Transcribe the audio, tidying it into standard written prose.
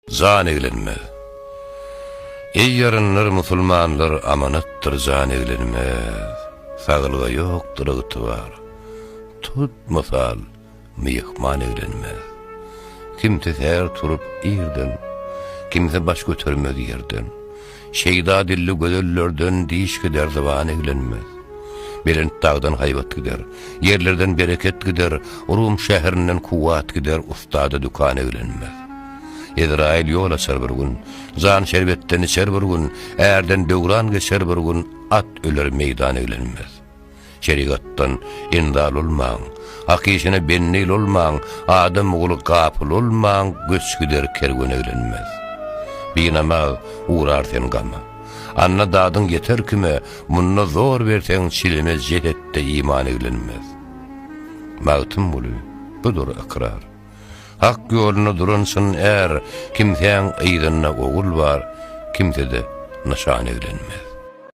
Jan eglenmez. Eý ýaranlar musulmanlar amanatdyr jan eglenmez. Saglyga ýokdur ygtybar. Tut mysal, myhman eglenmez. Kimse säher turup irden, Kimse baş götermez ýerden. Şeýda dilli gözellerden Diş gider zyban eglenmez. Belent dagdan haýbat gider, Ýerlerden bereket gider, Rum şäherinden kuwwat gider, Ussada dükan eglenmez. Ezraýyl ýol açar bir gün, Jan şerbetden içer bir gün, Ärden döwran geçer bir gün, At öler meýdan eglenmez. Şerigatdan enzal olmaň, Hak işine bendi olmaň, Adam ogly gapyl olmaň, Göç gider kerwen eglenmez. Binamaz urar sen gama. Anna dadyň ýeter kime, Munda zor berseň çilime Jesetde iman eglenmez. Magtymguly, budur ykrar. Hak ýolunda duran çyn är, Kimsäň yzynda ogul bar, Kimsede nyşan eglenmez.